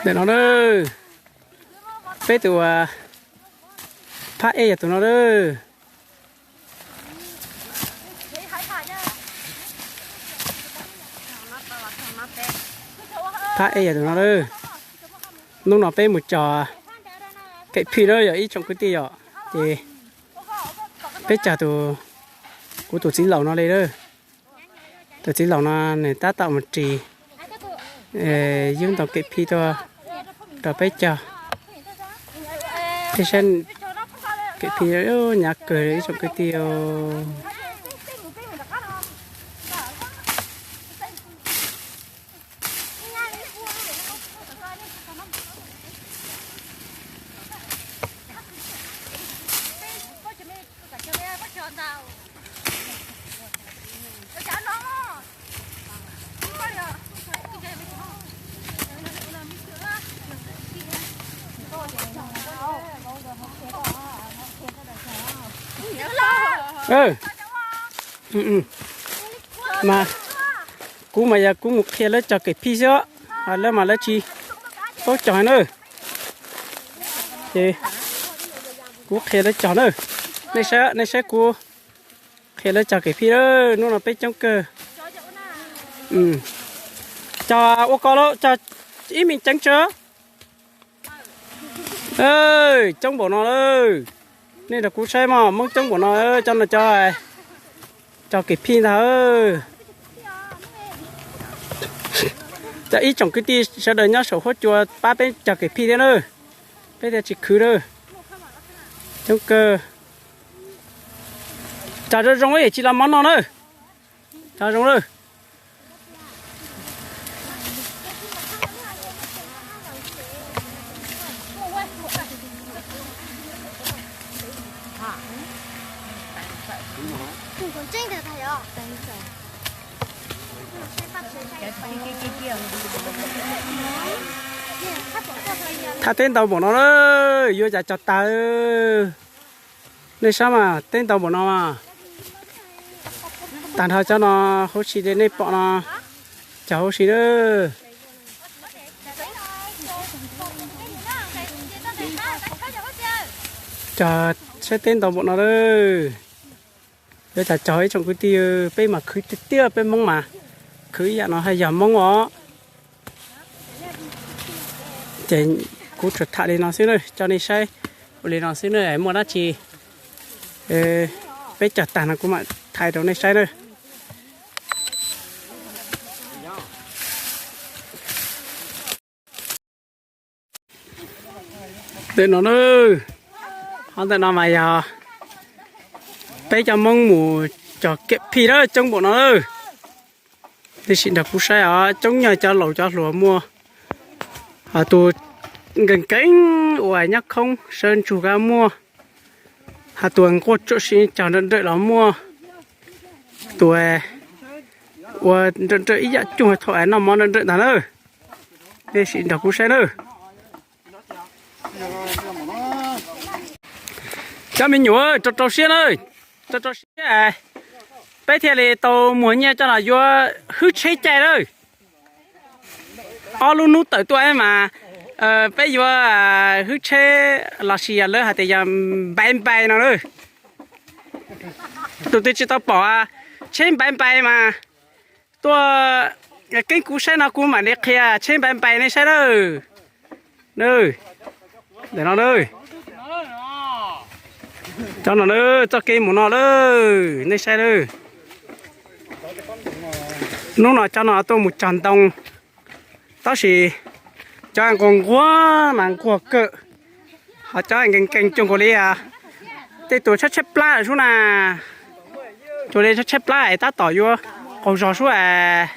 Ntawm no na, peb tus uas phab ej yog tus no na. Phab ej yog tus no na. Hnub no peb mus cog kem phij na yog ib tsoom kwv tij yom, ces peb cog tus, kuv tus txiv laus no li na. Tus txiv laus no nws tab tom mus ris yeeb ntoo kem phij tuaj rau peb cog. Peb saib kem phij nyav kawg ib tsoom kwv tij. Mas kuv mas yog kuv mus qhia lawv cog kem phij xwb, lawv mas lawv tsis paub cog na. Ces kuv qhia lawv cog na. Nej saib, nej saib kuv qhia lawv cog kem phij na. Hnub no peb coob kawg. Cog ua ko lauj, cog ib me ceev tso. Coob npaum no lawm. Nej nrog kuv saib mog, Hmoob coob npaum no, cov no cov cog kem phij ntag. Cov ib tsoom kwv tij sawv daws nyob saum huab cua pab peb cog kem phij thiab na. Peb thiaj tsis khwv na. Coob kawg. Cog zoo zoo es tsis los mov no na. Cog zoo na. Thaj teb ntau npaum no na, yuav cas cog tag. Nej saib mas, teb ntau npaum no mas. Tag nrho cov no huv si li nej pom no, cog huv si na. Cog, saib teb ntau npaum no lawm. Yuav cas cog ib tsoom kwv tij, peb mas khwv tiag tiag, peb Hmoob mas khwv ib yam no haj yog Hmoob os. Ces kuv tsuas tham li no xwb na, coj nej saib ua li no xwb na, muaj dab tsi peb cog tag no kuv mam thaij rau nej saib na. Ntawm no na, qhov ntawm no mas yog peb cov Hmoob mus cog kem phij na, coob npaum no na. Nej sim nrog kuv saib os, coob nyog cov laus cov hluas muaj, ho tus nkees nkees uas nyob khoob sawv ntsug kab muaj, ho tus nquag tsuam sim cog nrawm nrawm los muaj, tus ua nrawm nrawm ib yam cuag thaum noj mov nrawm nrawm ntag na. Nej sim nrog kuv saib na. Cov me nyuam rau rau siab na, rau rau siab, peb thiaj li tau muag nyiaj coj los yuav hwb tsheb caij na. Ob lub hnub tawm tuaj mas peb yuav hwb tsheb los sis yog lawv hais tias yog npaiv npais no na. Tus twg tsis tau pom tsheb npaiv npais mas tuaj keeb kuv saib no kuv mam li qhia tsheb npaiv npais nej saib lawm. Ntawm no, cov no txoj kev mus no lawm nej saib lawm. Hnub no cov no tuaj mus cog ntoo, tab sis cov nquag nquag mas nquag kawg, ho cov nkees nkees cuag nkaus li tej tus tshaib tshaib plab lawm sub na, cuag li tshaib tshaib plab es tab tom yuav qaug zog sub es